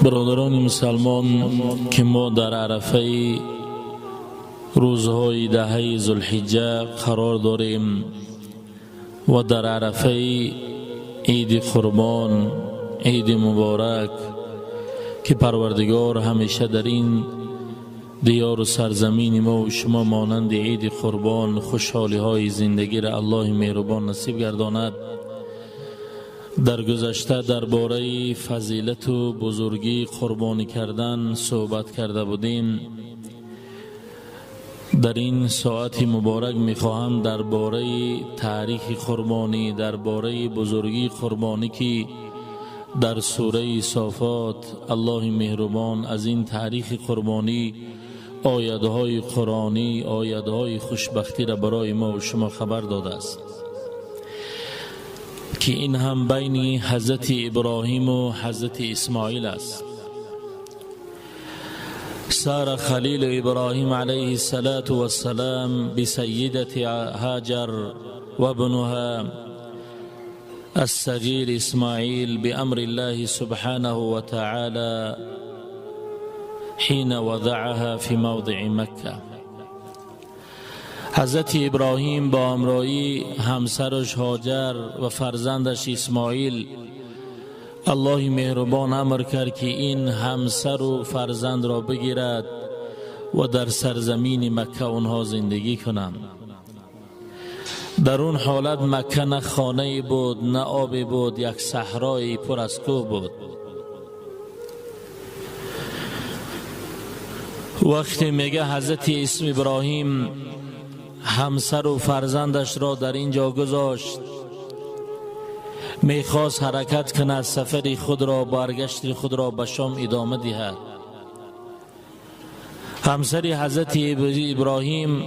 Бародарони мусалмон, ки мо дар арафаи рӯзҳои даҳаи Зулҳиҷҷа қарор дорем ва дар арафаи Иди Қурбон, Иди Муборак, ки Парвардигор ҳамеша дар ин диёру сарзамини мо ва шумо монанди Иди Қурбон хушҳолиҳои зиндагиро Аллоҳи меҳрубон насиб гардонад. Дар гузашта дар бораи фазилату бузургии қурбонӣ кардан суҳбат карда будем. Дар ин соати муборак мехоҳам дар бораи таърихи қурбонӣ, дар бораи бузургии қурбонӣ, ки дар сураи Софот Аллоҳи меҳрубон аз ин таърихи қурбонӣ оятҳои қуръонӣ, оятҳои хушбахтиро барои мо ва шумо хабар додааст, ки ин ҳам байни ҳазрати Иброҳиму ҳазрати Исмоил аст. سار خلیل ابراهیم علیه الصلاة والسلام بسیدة هاجر وابنها الصغير اسماعیل بأمر الله سبحانه وتعالى حين وضعها في موضع مکه. حضرت ابراهیم با همراهی همسرش هاجر و فرزندش اسماعیل، الله مهربان امر کرد که این همسر و فرزند را بگیرد و در سرزمین مکه اونها زندگی کنند. در اون حالت مکه نه خانه بود، نه آبی بود، یک صحرای پر از کوه بود. وقتی میگه حضرت اسم ابراهیم همسر و فرزندش را در اینجا گذاشت، میخواست حرکت کند، سفر خود را، برگشت خود را به شام ادامه دهد. همسر حضرت ابراهیم،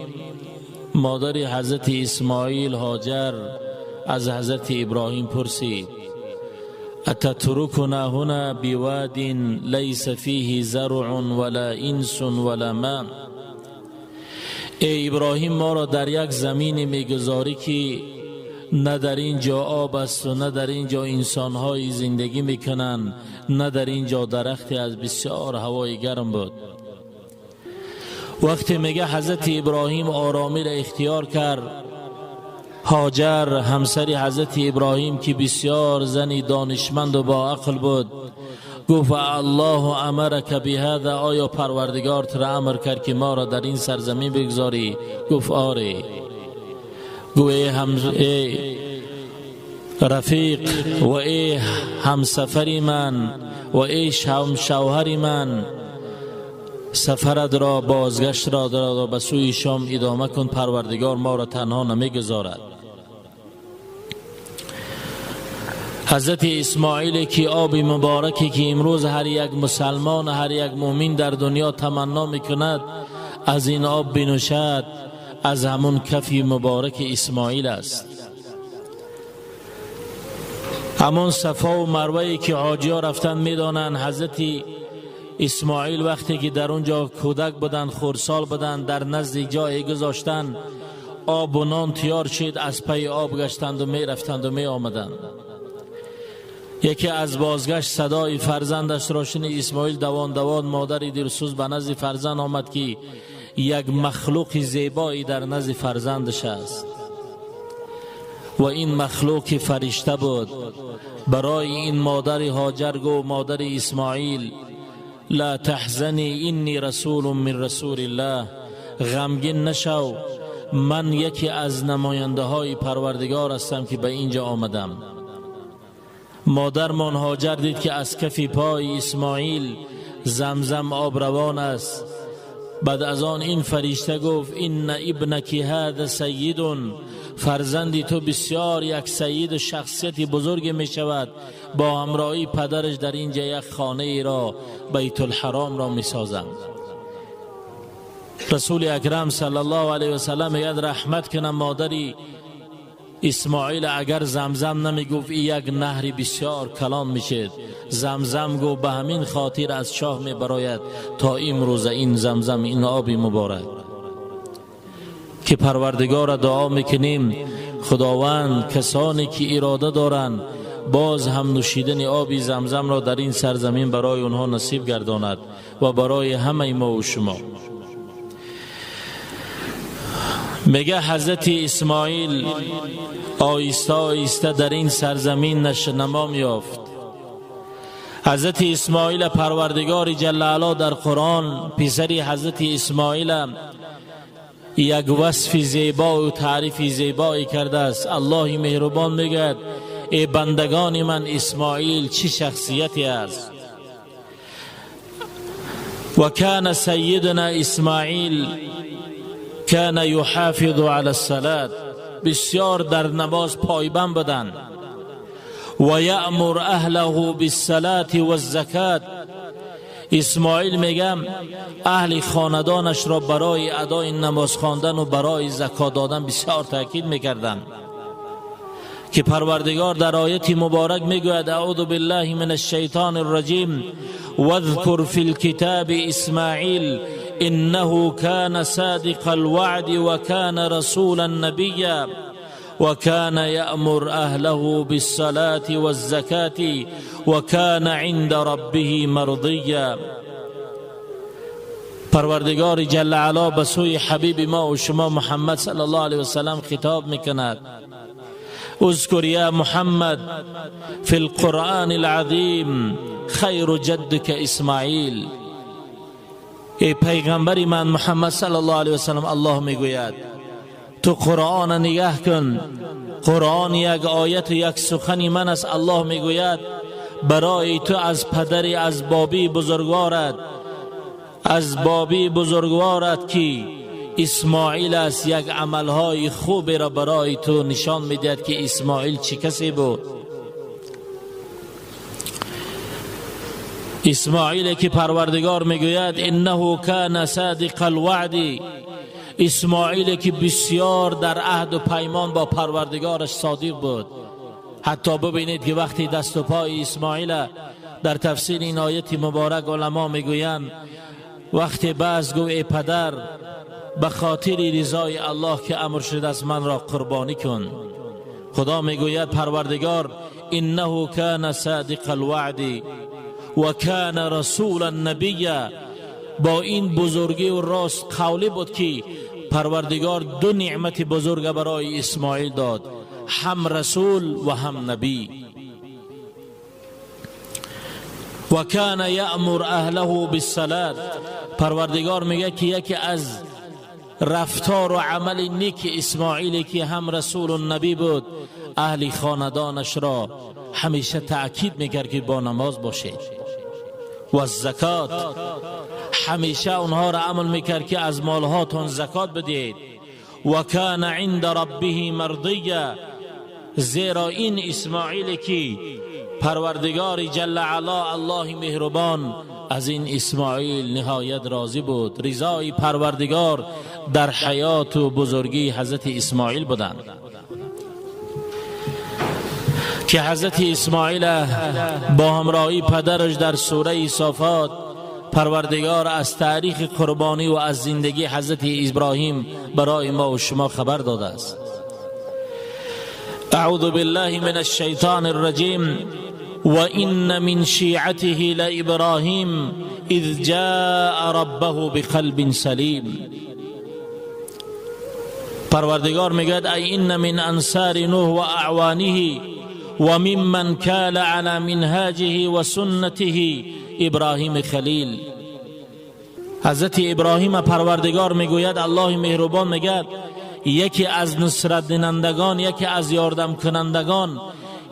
مادر حضرت اسماعیل هاجر، از حضرت ابراهیم پرسید: اتترکنا هنا بواد لیس فیه زرع ولا انس ولا ماء؟ ای ابراهیم، ما را در یک زمین میگذاری که نه در اینجا آب است و نه در اینجا انسان‌های زندگی میکنند، نه در اینجا درختی از بسیار هوای گرم بود. وقتی میگه حضرت ابراهیم آرامی را اختیار کرد، هاجر همسر حضرت ابراهیم که بسیار زنی دانشمند و با عقل بود، گفت: الله امرک بهذا؟ آیا پروردگار را امر کرد که ما را در این سرزمین بگذاری؟ گفت: آره. گو ای رفیق و ای همسفری من و ای شوهری من، سفرت را، بازگشت را به سوی شام ادامه کن، پروردگار ما را تنها نمیگذارد. حضرت اسماعیل که آب مبارکی که امروز هر یک مسلمان، هر یک مؤمن در دنیا تمنا میکند از این آب بنوشد، از همون کفی مبارک اسماعیل است. همون صفا و مروه که حاجی رفتن میدانند، حضرت اسماعیل وقتی که در اونجا کودک بودند، خردسال بودند، در نزد جای گذاشتن آب و نان تیار شد، از پی آب گشتند و می رفتند و می آمدند. یکی از بازگشت صدای فرزندش را شنید. اسماعیل دوان دوان مادر دلسوز به نزد فرزند آمد که یک مخلوق زیبایی در نزد فرزندش است و این مخلوق فرشته بود. برای این مادر هاجر گفت: مادر اسماعیل، لا تحزنی انی رسول من رسول الله، غمگین نشو، من یکی از نماینده های پروردگار هستم که به اینجا آمدم. مادرمان هاجر دید که از کف پای اسماعیل زمزم آب روان است. بعد از آن این فرشته گفت: ان ابنک هذا سید، فرزندی تو بسیار یک سید و شخصیت بزرگ می شود، با همراهی پدرش در اینجا یک خانه ای را، بیت الحرام را می سازند. رسول اکرم صلی الله علیه و سلم میگد رحمت کنم مادری اسماعیل، اگر زمزم نمیگفت یک نهری بسیار کلان میشد. زمزم گفت به همین خاطر از شاه میبراید تا امروز این زمزم، این آب مبارک که پروردگار دعا میکنیم خداوند کسانی که اراده دارند باز هم نوشیدن آب زمزم را در این سرزمین برای اونها نصیب گرداند و برای همه ما و شما. میگه حضرت اسماعیل آیسته آیسته در این سرزمین نشنما میافت. حضرت اسماعیل پروردگار جل علا در قرآن پسری حضرت اسماعیل یک وصف زیبا و تعریف زیبایی کرده است. الله مهربان میگه ای بندگان من، اسماعیل چه شخصیتی است. و کان سیدنا اسماعیل کان یحافظ علی الصلاة، بسیار در نماز پایبند بودند. و یأمر اهله بالصلاة والزکات، اسماعیل میگم اهل خاندانش را برای ادای نماز خواندن و برای زکات دادن بسیار تاکید میکردند که پروردگار در آیت مبارک میگوید اعوذ بالله من الشیطان الرجیم واذکر فی الكتاب اسماعیل انه كان صادق الوعد وكان رسولا نبیا وكان يأمر أهله بالصلاة والزكاة وكان عند ربه مرضيا. پروردگار جل علا به سوی حبیب ما و شما محمد صلی الله علیه وسلم خطاب میکند اذکر یا محمد فی القرآن العظیم خیر جدک اسماعیل. ای پیغمبر من محمد صلی الله علیه وسلم، الله میگوید تو قرآن نگاه کن، قرآن یک آیت و یک سخن من است. الله میگوید برای تو از پدری از بابی بزرگوارت، از بابی بزرگوارت که اسماعیل است، یک عملهای خوبی را برای تو نشان میدهد که اسماعیل چه کسی بود. اسماعیل که پروردگار میگوید انه کان صادق الوعد، اسماعیل که بسیار در عهد و پیمان با پروردگارش صادق بود. حتی ببینید که وقتی دست و پای اسماعیل در تفسیر این آیت مبارک علما میگویند وقتی بعض گفت ای پدر به خاطر رضای الله که امر شده است من را قربانی کن، خدا میگوید پروردگار انه کان صادق الوعد و کان رسولا نبیا. با این بزرگی و راست قولی بود که پروردگار دو نعمت بزرگ برای اسماعیل داد، هم رسول و هم نبی. و کان یأمر اهله بالصلاة، پروردگار میگه که یکی از رفتار و عمل نیک اسماعیل که هم رسول و نبی بود، اهل خاندانش را همیشه تأکید میکرد که با نماز باشید و زکات، همیشه اونها را عمل میکرد که از مالهاتون زکات بدید. و کان عند ربه مرضیا، زیرا این اسماعیل که پروردگار جل علا الله مهربان از این اسماعیل نهایت راضی بود. رضای پروردگار در حیات و بزرگی حضرت اسماعیل بودند که حضرت اسماعیل با همراهی پدرش در سوره صافات پروردگار از تاریخ قربانی و از زندگی حضرت ابراهیم برای ما و شما خبر داده است. اعوذ بالله من الشیطان الرجیم وإن من شیعته لإبراهیم اذ جاء ربه بقلب سلیم. پروردگار میگوید ای ان من انصار نوح و اعوانه و ممن کال علی منهاجه و سنته ابراهیم خلیل. حضرت ابراهیم پروردگار میگوید الله مهربان میگه یکی از نصرت دهندگان، یکی از یاردم کنندگان،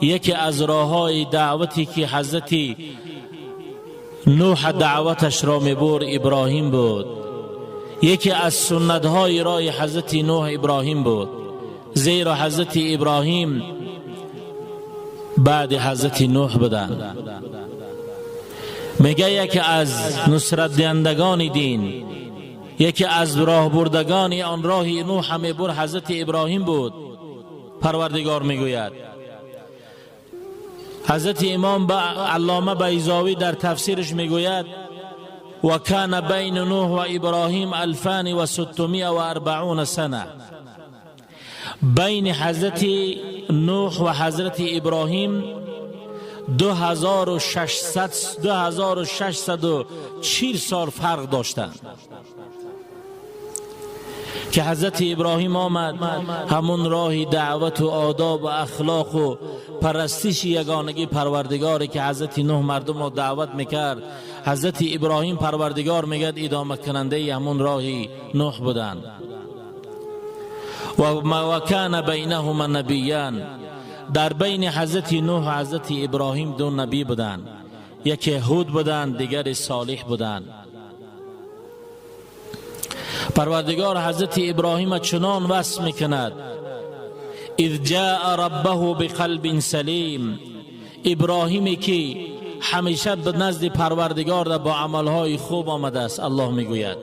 یکی از راههای دعوتی که حضرت نوح دعوتش را میبرد ابراهیم بود، یکی از سنتهای راه حضرت نوح ابراهیم بود، زیرا حضرت ابراهیم بعد حضرت نوح بودند. میگه یکی از نصرت دهندگان دین، یکی از راه بردگان آن راه نوح میبرد حضرت ابراهیم بود. پروردگار میگوید حضرت امام علامه بیضاوی در تفسیرش میگوید و کان بین نوح و ابراهیم 2640 سنه. بین حضرت نوح و حضرت ابراهیم 2640 سال فرق داشتند که حضرت ابراهیم آمد همون راه دعوت و آداب و اخلاق و پرستش یگانگی پروردگاری که حضرت نوح مردم را دعوت میکرد، حضرت ابراهیم پروردگار میگد ادامه کننده همون راه نوح بودند. و کان بینهما نبیان، در بین حضرت نوح و حضرت ابراهیم دو نبی بودند، یکی هود بودند، دیگر صالح بودند. پروردگار حضرت ابراهیم چنان وصف میکند، اذ جاء ربه بقلب سلیم، ابراهیمی که همیشه به نزد پروردگار با عملهای خوب آمده است. الله میگوید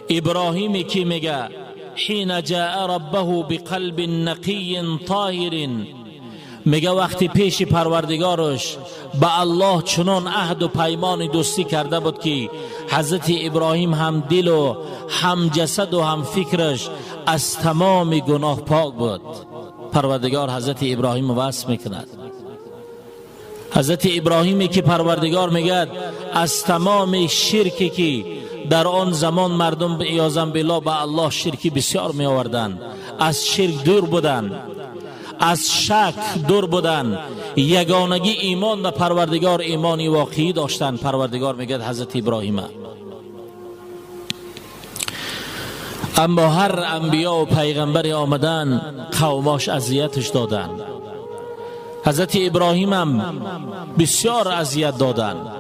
ابراهیمی که میگه حین جاء ربه بقلب نقی طاهر، میگه وقتی پیش پروردگارش به الله چنان عهد و پیمان دوستی کرده بود که حضرت ابراهیم هم دل و هم جسد و هم فکرش از تمام گناه پاک بود. پروردگار حضرت ابراهیم وصف میکند، حضرت ابراهیمی که پروردگار میگه از تمام شرکی که در آن زمان مردم عیاذا بالله به الله شرکی بسیار می آوردند، از شرک دور بودند، از شک دور بودند، یگانگی ایمان به پروردگار ایمانی واقعی داشتند. پروردگار میگه حضرت ابراهیم. اما هر انبیا و پیغمبر آمدن قوماش اذیتش دادند. حضرت ابراهیم هم بسیار اذیت دادند.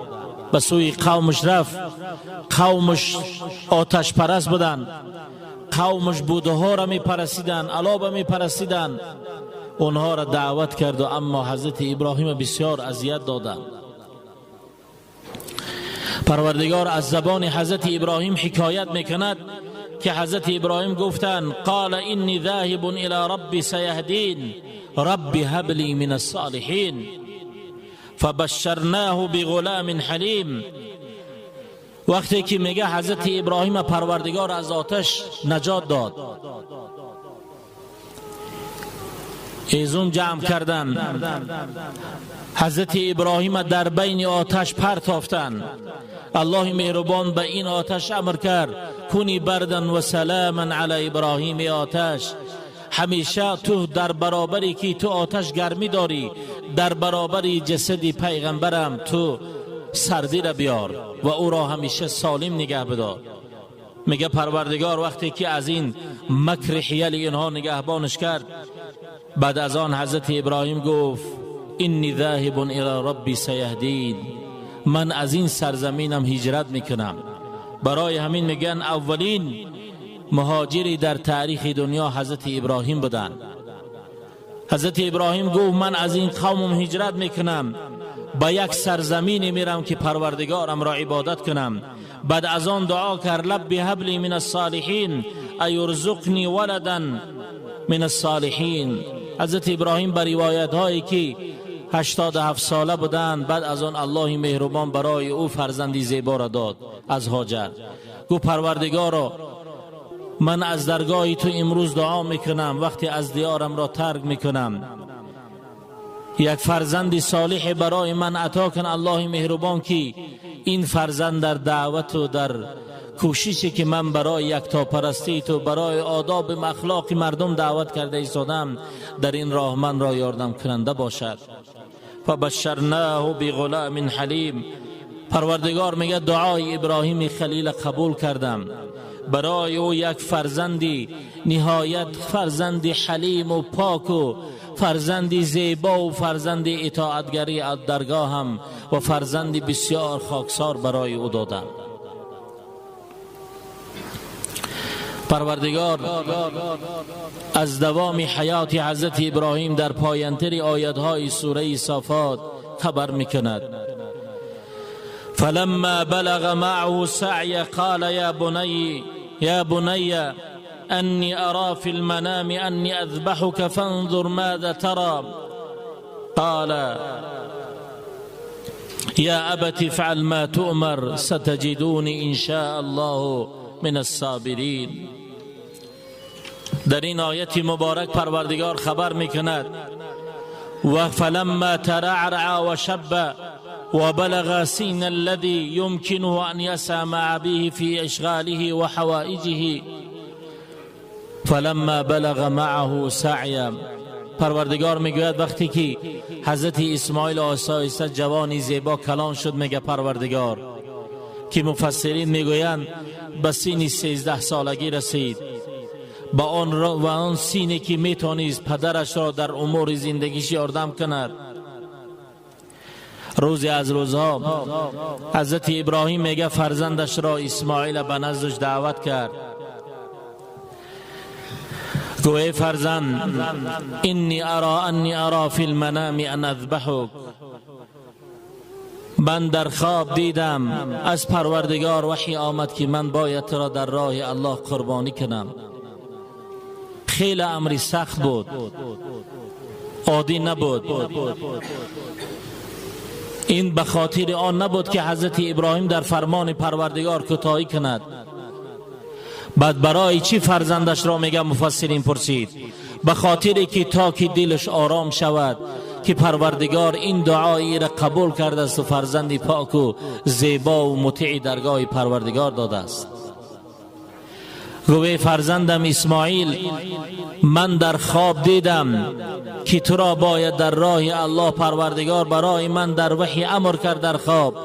به سوی قومش رفت، قومش آتش پرست بودند، قومش بودها را می پرستیدند، علابه می پرستیدند، اونها را دعوت کرد و اما حضرت ابراهیم بسیار اذیت دادند. پروردگار از زبان حضرت ابراهیم حکایت میکند که حضرت ابراهیم گفتند قال انی ذاهب الی ربی سیهدین رب هب لی من الصالحین فبشرناه بغلام حلیم. وقتی که میگه حضرت ابراهیم پروردگار از آتش نجات داد، ایزون جمع کردن، حضرت ابراهیم در بین آتش پرتافتن. الله مهربان به این آتش امر کرد کنی بردن و سلاما علی ابراهیم. آتش همیشه تو در برابری که تو آتش گرمی داری، در برابر جسد پیغمبرم تو سردی را بیار و او را همیشه سالم نگه بدار. میگه پروردگار وقتی که از این مکر حیل اینها نگهبانش کرد، بعد از آن حضرت ابراهیم گفت انی ذاهب الی ربی سیهدین، من از این سرزمینم هجرت میکنم. برای همین میگن اولین مهاجری در تاریخ دنیا حضرت ابراهیم بودن. حضرت ابراهیم گفت من از این قومم هجرت میکنم، با یک سرزمینی میرم که پروردگارم را عبادت کنم. بعد از آن دعا کرد رب هب لی من الصالحین ایرزقنی ولدا من الصالحین. حضرت ابراهیم بر روایت هایی که 87 ساله بودند، بعد از آن الله مهربان برای او فرزندی زیبا را داد از هاجر. گفت پروردگارا من از درگاه تو امروز دعا میکنم، وقتی از دیارم را ترک میکنم یک فرزند صالح برای من عطا کن الله مهربان، که این فرزند در دعوت و در کوششی که من برای یکتاپرستی تو، برای آداب اخلاق مردم دعوت کرده ایستادم، در این راه من را یاردم کننده باشد. فبشرناه بغلام حلیم. پروردگار میگه دعای ابراهیم خلیل قبول کردم، برای او یک فرزندی نهایت فرزندی حلیم و پاک و فرزندی زیبا و فرزندی اطاعتگری از درگاهم و فرزندی بسیار خاکسار برای او دادم. پروردگار از دوام حیات حضرت ابراهیم در پایانتر آیت‌های سوره صافات خبر میکند. فلما بلغ معه السعي قال يا بني أني أرى في المنام أني أذبحك فانظر ماذا ترى قال يا أبت افعل ما تؤمر ستجدوني إن شاء الله من الصابرين. در این آیت مبارک پروردگار خبر میکند و فلما ترعرع وشب وبلغ سن الذي يمكنه أن يسعى مع أبيه في إشغاله وحوائجه فلما بلغ معه سعيا. پروردگار میگوید وقتی که حضرت اسماعیل آهسته آهسته جوانی زیبا کلان شد، میگه پروردگار که مفسرین میگویند به سن 13 سالگی رسید، با آن و آن سینی که میتونست پدرش را در امور زندگیش یاردم کند. روزی از روزها حضرت ابراهیم میگه فرزندش را اسماعیل به نزدش دعوت کرد. گوی فرزند انی ارا فی المنام ان اذبحک، من در خواب دیدم از پروردگار وحی آمد که من باید را در راه الله قربانی کنم. خیلی امری سخت بود، عادی نبود. این به خاطر آن نبود که حضرت ابراهیم در فرمان پروردگار کوتاهی کند. بعد برای چی فرزندش را میگه مفسرین پرسید، به خاطر که تا که دلش آرام شود که پروردگار این دعایی را قبول کرده است و فرزندی پاک و زیبا و مطیع درگاه پروردگار داده است. گوی فرزندم اسماعیل، من در خواب دیدم که تو را باید در راه الله پروردگار برای من در وحی امر کرد در خواب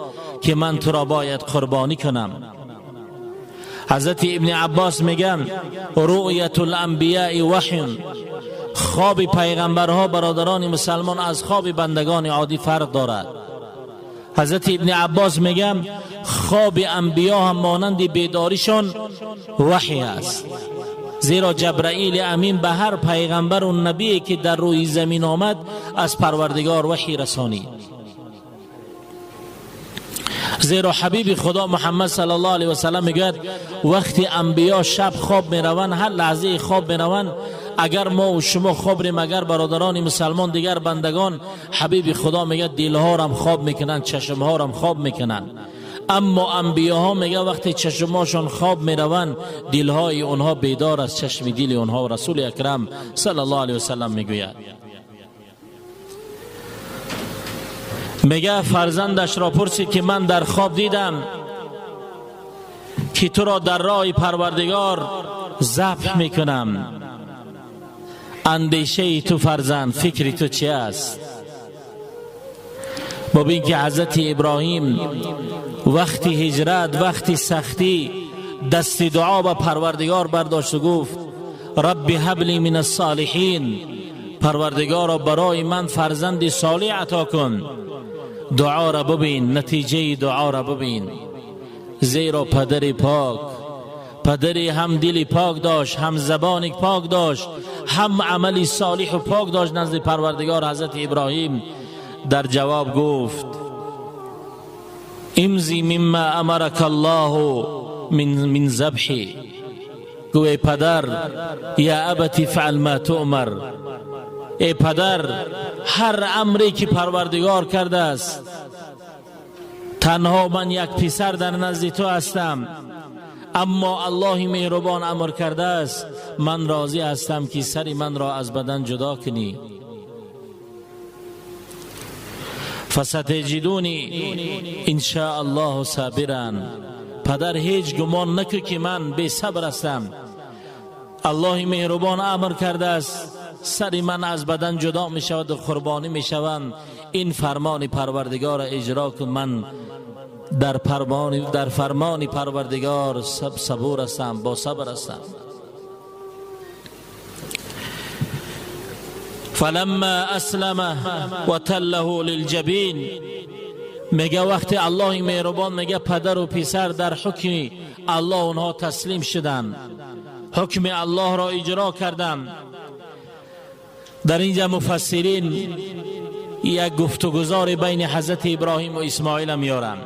که من تو را باید قربانی کنم. حضرت ابن عباس میگن رؤیت الانبیاء وحی، خواب پیغمبرها برادران مسلمان از خواب بندگان عادی فرق دارد. حضرت ابن عباس میگن خواب انبیا هم مانند بیداریشان وحی است، زیرا جبرائیل امین به هر پیغمبر و نبی که در روی زمین آمد از پروردگار وحی رسانید. زیرا حبیب خدا محمد صلی الله علیه و سلم میگوید وقتی انبیا شب خواب میروند، هر لحظه خواب میروند، اگر ما و شما خواب ریم، اگر برادران مسلمان دیگر بندگان، حبیب خدا میگه دلها را خواب میکنن، چشمها را خواب میکنن. اما انبیا ها میگه وقتی چشماشون خواب میروند، دلهای اونها بیدار است، چشم دل اونها. رسول اکرم صلی الله علیه و سلم میگوید، میگه فرزندش را پرسید که من در خواب دیدم که تو را در راه پروردگار ذبح میکنم، اندیشه تو فرزند، فکر تو چی است؟ ببین که حضرت ابراهیم وقتی هجرت، وقتی سختی، دست دعا به پروردگار برداشت و گفت رب هب لی من الصالحین، پروردگارا برای من فرزند صالح عطا کن. دعا را ببین، نتیجه دعا را ببین. زیرا پدر پاک، پدری هم دل پاک داشت، هم زبان پاک داشت، هم عملی صالح و پاک داشت نزد پروردگار. حضرت ابراهیم در جواب گفت امضی مما امرک الله من ذبحی. گوی پدر یا ابتی فعل ما تؤمر، ای پدر هر امری که پروردگار کرده است، تنها من یک پسر در نزد تو هستم، اما الله مهربان امر کرده است، من راضی هستم که سر من را از بدن جدا کنی. فستجدونی ان شاء الله صابرا. پدر هیچ گمان نکن که من بی صبر هستم، الله مهربان امر کرده است، سر من از بدن جدا می شود و قربانی می شوند. این فرمان پروردگار اجرا کن، من در فرمان پروردگار صبور هستم، با صبر هستم. فلما اسلم وتله للجبین. میگه وقتی الله مهربان میگه پدر و پسر در حکم الله اونها تسلیم شدن، حکم الله را اجرا کردن. در اینجا مفسرین یک گفتگذار بین حضرت ابراهیم و اسماعیل میارن.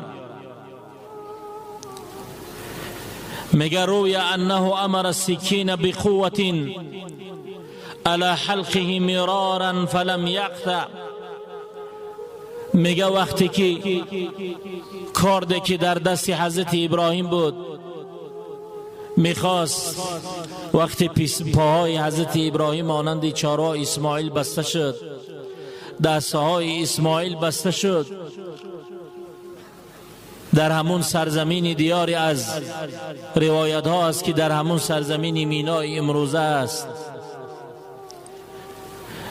میگه روی انه امر السکین بقوة على حلقه مرارا فلم یقطع. میگه وقتی که کارده که در دست حضرت ابراهیم بود میخواست، وقتی پاهای حضرت ابراهیم مانند چارا اسماعیل بسته شد، دستهای اسماعیل بسته شد، در همون سرزمین دیاری از روایت ها است که در همون سرزمین مینای امروزه است.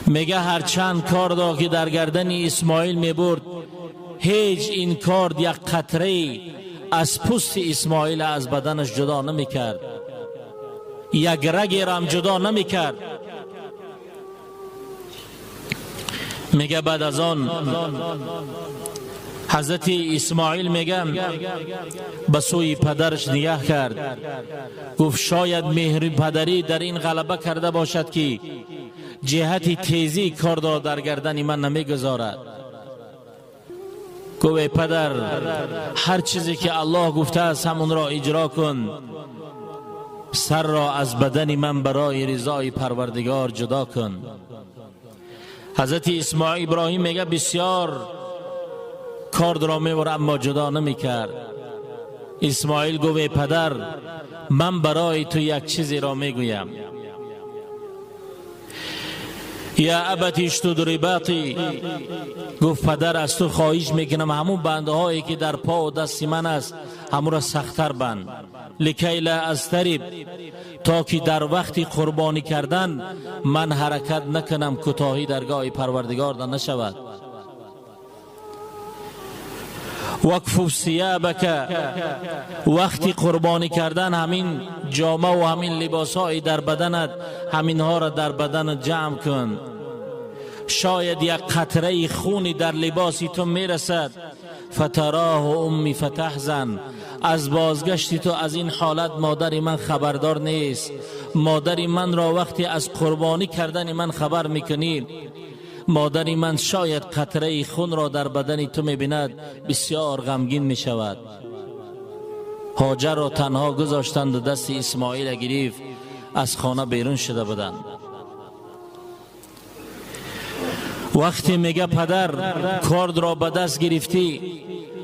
میگه هر چند کار دا که در گردن اسماعیل میبرد، هیچ این کار یک قطره از پوست اسماعیل از بدنش جدا نمیکرد، یک رگ را هم جدا نمیکرد. میگه بعد از آن حضرت اسماعیل میگه به سوی پدرش نگاه کرد، گفت شاید مهر پدری در این غلبه کرده باشد که جهت تیزی کار را در گردن من نمیگذارد. گفت پدر، هر چیزی که الله گفته است همون را اجرا کن، سر را از بدن من برای رضای پروردگار جدا کن. حضرت اسماعیل ابراهیم میگه بسیار کار را میبرد اما جدا نمیکرد. اسماعیل گفت پدر، من برای تو یک چیزی را میگویم. یا ابت اشتد رباطی، گفت پدر از تو خواهش میکنم همون بنده هایی که در پا و دست من است همون را سخت‌تر بند، لکی لا اضطرب، تا که در وقت قربانی کردن من حرکت نکنم، کوتاهی درگاه پروردگار در نشود. وکفف ثیابک، وقتی قربانی کردن همین جامه و همین لباس های در بدنت، همینها را در بدنت جمع کن، شاید یک قطره خونی در لباسی تو میرسد. فتراه امی فتحزن، از بازگشتی تو از این حالت مادر من خبردار نیست. مادر من را وقتی از قربانی کردن من خبر میکنی، مادر من شاید قطره خون را در بدن تو میبیند، بسیار غمگین میشود. هاجر را تنها گذاشتند و دست اسماعیل گرفت، از خانه بیرون شده بودند. وقتی میگه پدر کارد را به دست گرفتی،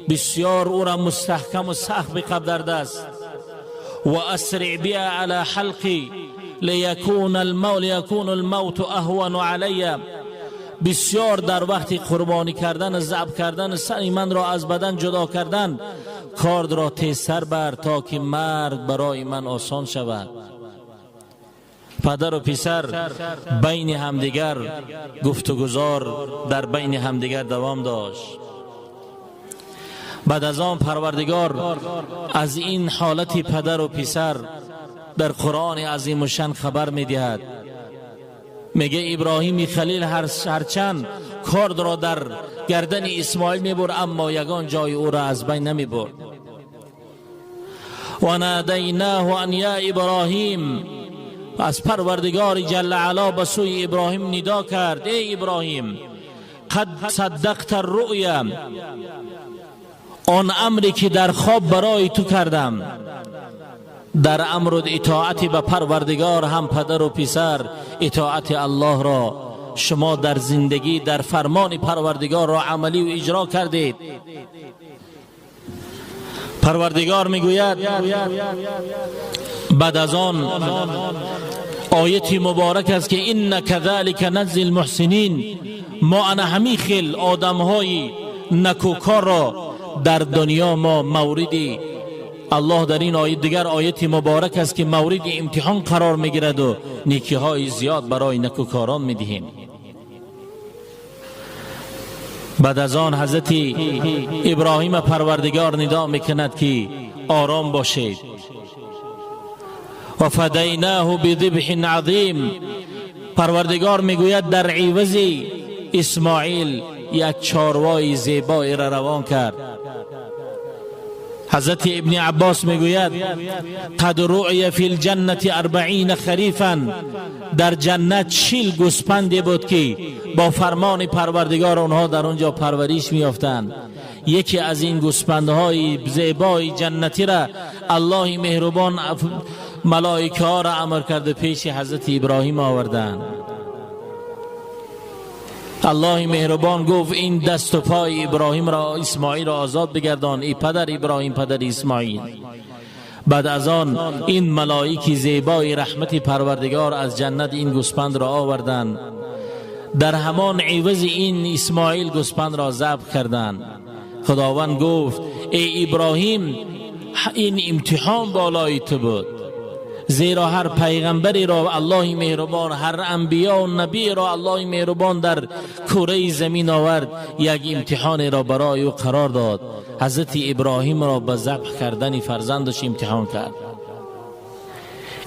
بسیار او را مستحکم و سخت بقب در دست. و اسرع بها علی حلقی لیکون الموت اهون علی، بسیار در وقت قربانی کردن، ذبح کردن، سر من را از بدن جدا کردن، کارد را تیزتر بر تا که مرگ برای من آسان شود. پدر و پسر بین همدیگر گفتگذار در بین همدیگر دوام داشت. بعد از آن پروردگار از این حالت پدر و پسر در قرآن عظیم الشان خبر میدهد. میگه ابراهیم خلیل هرچند کارد را در گردن اسماعیل میبرد، اما یگان جای او را از بین نمیبرد. و نادیناه ان یا ابراهیم، از پروردگار جل علا به سوی ابراهیم ندا کرد، ای ابراهیم قد صدقت الرؤیا، آن امری که در خواب برای تو کردم، در امر اطاعت به پروردگار هم پدر و پسر اطاعت الله را شما در زندگی در فرمان پروردگار را عملی و اجرا کردید. پروردگار میگوید بعد از آن آیت مبارک است که ان كذلك نجزی المحسنین، ما انا همی خیل آدمهای نکوکار را در دنیا ما موردی الله در این آیت دیگر آیت مبارک است که مورد امتحان قرار میگیرد و نیکی های زیاد برای نکوکاران میدهیم. بعد از آن حضرت ابراهیم پروردگار ندا میکند که آرام باشید. و فدیناه بذبح عظیم، پروردگار میگوید در عوض اسماعیل یک چاروای زیبایی را روان کرد. حضرت ابن عباس میگوید قد رؤی فی الجنة 40 خریفا، در جنت 40 گوسفند بود که با فرمان پروردگار آنها در آنجا پرورش میافتند. یکی از این گوسفندهای زیبای جنتی را الله مهربان ملائکه ها را امر کرده پیش حضرت ابراهیم آوردند. الله مهربان گفت این دست و پای ابراهیم را، اسماعیل را آزاد بگردان، ای پدر ابراهیم، پدر اسماعیل. بعد از آن این ملائک زیبای رحمت پروردگار از جنت این گوسفند را آوردند، در همان عوض این اسماعیل گوسفند را ذبح کردند. خداوند گفت ای ابراهیم، این امتحان بالای تو بود، زیرا هر پیغمبری را الله مهربان، هر انبیا و نبی را الله مهربان در کره زمین آورد، یک امتحان را برای او قرار داد. حضرت ابراهیم را به ذبح کردن فرزندش امتحان کرد.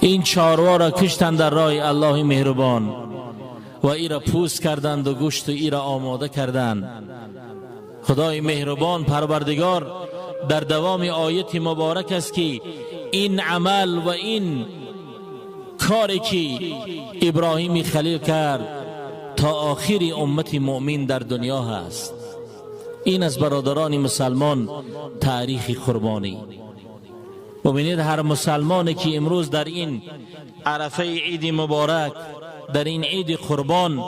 این چاروا را کشتند در راه الله مهربان و ای را پوست کردند و گوشت ای را آماده کردند. خدای مهربان پروردگار در دوام آیت مبارک است که این عمل و این کاری که ابراهیم خلیل کرد تا آخر امت مؤمن در دنیا هست. این از برادران مسلمان تاریخ قربانی. ببینید هر مسلمانی که امروز در این عرفه عید مبارک، در این عید قربان،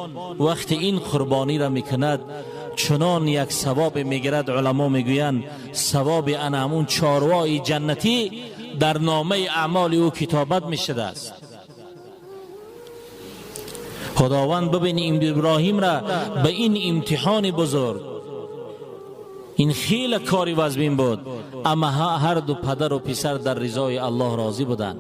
وقت این قربانی را میکند، چنان یک ثواب میگیرد. علما میگویند ثواب انمون چاروای جنتی در نامه اعمال او کتابت میشده است. خداوند ببین ابراهیم را به این امتحان بزرگ، این خیلی کاری وزمین بود، اما هر دو پدر و پسر در رضای الله راضی بودند.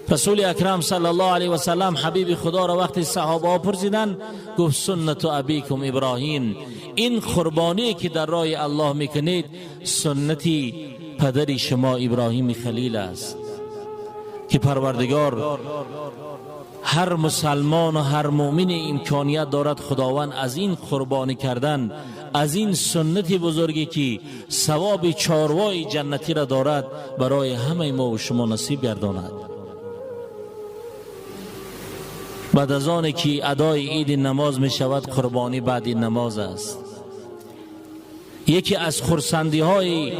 رسول اکرم صلی الله علیه و سلم حبیب خدا را وقتی صحابه ها پرسیدند، گفت سنت ابیکم ابراهیم، این قربانی که در راه الله میکنید سنتی پدر شما ابراهیم خلیل است، که پروردگار هر مسلمان و هر مؤمن امکانیت دارد خداوند از این قربانی کردن، از این سنت بزرگی که ثواب چاروای جنتی را دارد، برای همه ما و شما نصیب گرداند. بعد از آن که ادای عید نماز می شود، قربانی بعد نماز است. یکی از خرسندی های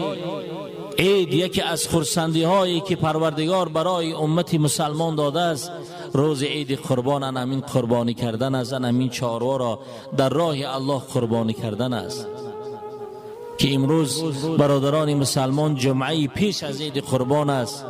عید، یکی از خرسندی هایی که پروردگار برای امت مسلمان داده است، روز عید قربان همین قربانی کردن است، همین چاروا را در راه الله قربانی کردن است. که امروز برادران مسلمان جمعه پیش از عید قربان است.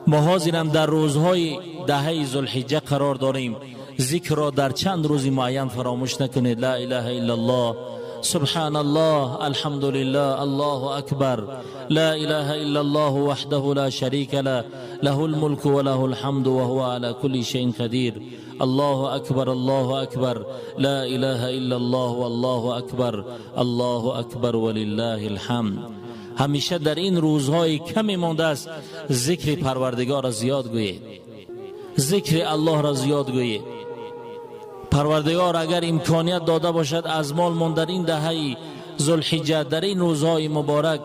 ما حاضرم در روزهای دهه ذوالحجه قرار داریم. ذکر را در چند روز معین فراموش نکنید. لا اله الا الله، سبحان الله، الحمد لله، الله اکبر، لا اله الا الله وحده لا شریک له، له الملك وله الحمد وهو على كل شيء قدیر، الله اکبر، الله اکبر، لا اله الا الله والله اکبر، الله اکبر ولله الحمد. همیشه در این روزهای کمی مانده است ذکر پروردگار را زیاد گویید، ذکر الله را زیاد گویید. پروردگار اگر امکانیت داده باشد از مال من در این دهه ذوالحجه، در این روزهای مبارک،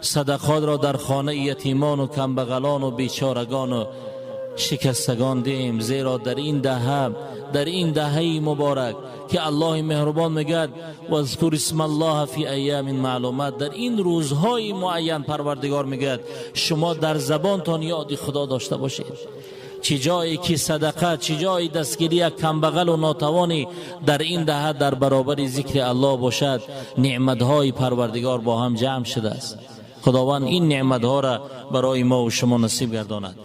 صدقات را در خانه یتیمان و کمبغلان و بیچارگان و شکستگان دهیم، زیرا در این دهه، در این دهه مبارک که الله مهربان میگد و اذکر اسم الله فی ایام معلومات، در این روزهای معین پروردگار میگد شما در زبانتان یاد خدا داشته باشید. چه جایی که صدقه، چه جایی دستگیری کمبغل و ناتوانی در این دهه در برابر ذکر الله باشد، نعمتهای پروردگار با هم جمع شده است. خداوند این نعمتها را برای ما و شما نصیب گرداند.